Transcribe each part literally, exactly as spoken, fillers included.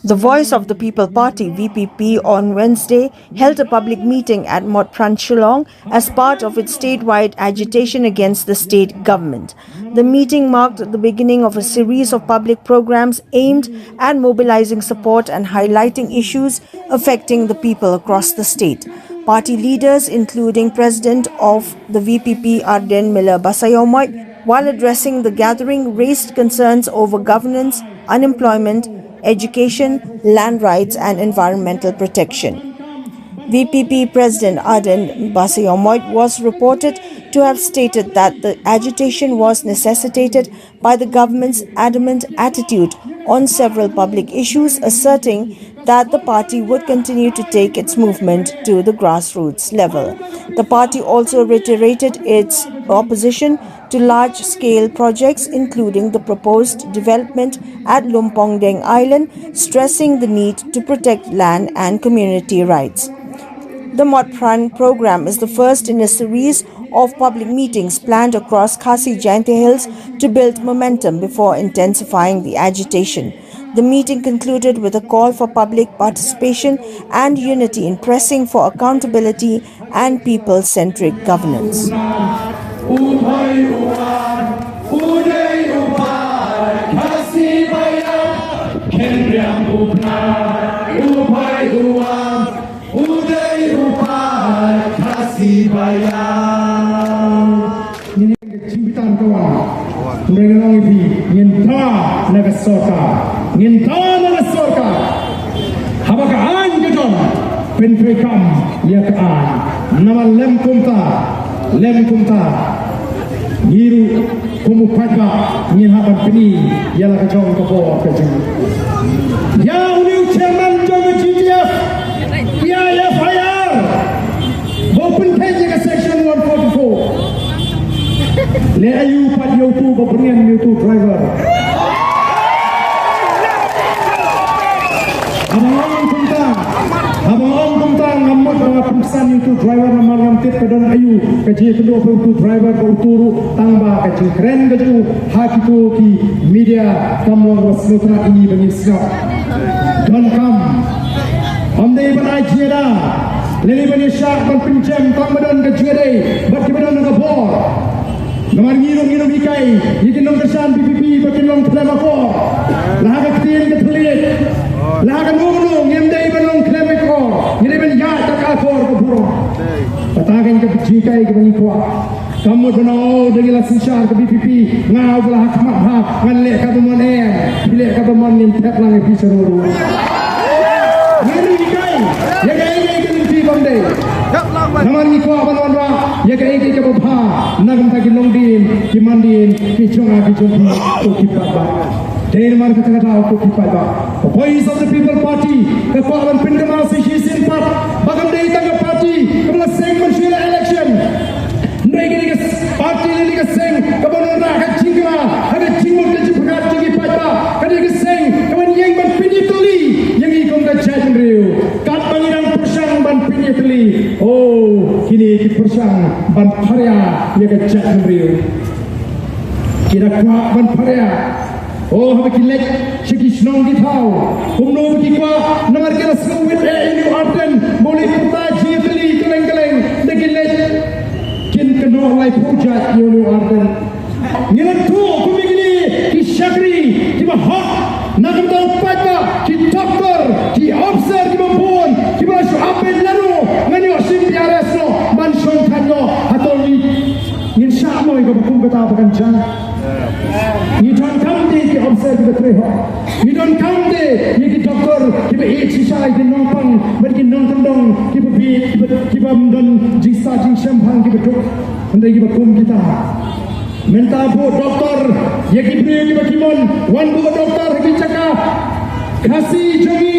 The Voice of the People Party, V P P, on Wednesday held a public meeting at Motphran, Shillong, as part of its statewide agitation against the state government. The meeting marked the beginning of a series of public programs aimed at mobilizing support and highlighting issues affecting the people across the state. Party leaders, including President of the V P P, Ardent Miller Basaiawmoit, while addressing the gathering, raised concerns over governance, unemployment, education, land rights, and environmental protection. V P P President Ardent Basaiawmoit was reported to have stated that the agitation was necessitated by the government's adamant attitude on several public issues, asserting that the party would continue to take its movement to the grassroots level. The party also reiterated its opposition to large scale projects, including the proposed development at Lumpongdeng Island, stressing the need to protect land and community rights. The Motphran program is the first in a series of public meetings planned across Khasi Jaintia Hills to build momentum before intensifying the agitation. The meeting concluded with a call for public participation and unity in pressing for accountability and people centric governance. Ka jingbitar ka wan. Hynrei nga ong ïa phi, ngin thaw na ka sorkar. Ngin thaw na ka sorkar. Haba ka aiñ ka don, pyntreikam ïa ka aiñ. Namar lym kumta, lym kumta, ngi ruh kum u paidbah ngin hap ban pyni ïa la ka jong ka bor ka jong. Ïa une u chairman jong ka G T F, ïa F I R. Ba u pynpeit ïa ka section one forty-four. Leh aïu pat ïa utu ba byrngem ïa utu driver. Haba nga ong kumta, haba nga ong kumta, ngam mut ba nga pynsan ïa utu driver namar ngam tip ka don aïu ka jingïakynduh ba utu driver ba utu ruh tang ba ka jingkren ka jong u ha kito ki media kam long ba sngewtynnat ïa ngi ba ngin sngap. Donkam. Ym dei ban ai jingïada lane ban ïashah ban pynjem tang ba don ka jingïadei bad kiba don ka bor. Namar ngi ruh ngin ym hikai ïa ki nongkyrshan V P P ba kin long khlem akor. La ha ka ktien ka thylliej, la ha kano kano, ngim dei ban long khlem akor, ngi dei ban ïaid da ka akor ka burom. Kata ka dei ka jinghikai kaba ngi kwah. Kam mut ban ong, oh, da ngi la synshar ka V P P, nga u ba la ha khmat bha, ngan leh katba mon, em, phi leh katba mon, ngin thep lang ïa phi sha ruh. Ngin ym hikai ïa kaei kaei ka lynti bym dei. Namar ngi kwah ban wanrah ïa kaei kaei kaba bha na ka bynta ki longdien, ki mandien ki jong nga ki jong phi, ko ki paidbah. Dei namar kata ka daw, ko ki paidbah, ka Voice of the People Party ka kwah ban pynkynmaw sa shisien pat ba kam dei tang ka party kaba la seng ban shu ïaleh election. Hynrei ka dei ka party lane ka seng kaban wanrah ka jingkyrkhu ha ka jingmut ka jingpyrkhat jong ki paidbah. Ka dei ka seng kaban ïeng ban pynïatylli ïa ngi kum ka jaitbynriew. Katba ngi dang pyrshang ban pynïatylli, oh, kine ki pyrshang ban pharia ïa ka jaitbynriew. Ki da kwah ban pharia. Oh, haba ki leit sha ki shnong ki thaw, kumno ba ki kwah, namar ki la sngewwit eh ïa u Ardent ba u leit pyrta jingïatylli kylleng kylleng, da ki leit kin kynnoh laiphew jait ïa u Ardent. Ngi la tuh kum ïa kine ki shakri kiba hok na ka bynta u paidbah, ki doktor, ki ophisar kiba bun kiba la shu ap beit lano, ngan ïoh shim P R S noh ban shongthait noh. Hato ngi ngin shah noh ïa kaba kum kata ba kan jia? Ngi donkam de ki ophisar kiba trei hok. Ngi donkam de ïa ki doktor kiba ïeit shisha ïa ki nongpang bad ki nongkyndong kiba bieit, kiba, kiba ym don jingsah jingshemphang kiba duk. Hynrei kiba kum kita. Mynta buh doktor ïa ki briew kiba ki mon, wan buh doktor ha ki jaka Khasi jong ngi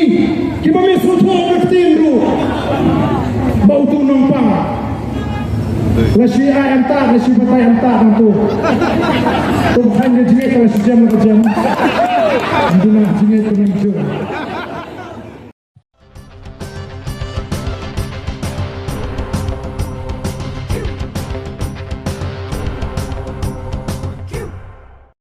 kiba me sngewthuh ka ktien ruh. Ba utu nongpang la shu ai em ta, la shu batai em ta nangtu. To ba khan ka jingngeit ka la shu jem la ka jem. Ngi duna jingngeit ka ngim jur.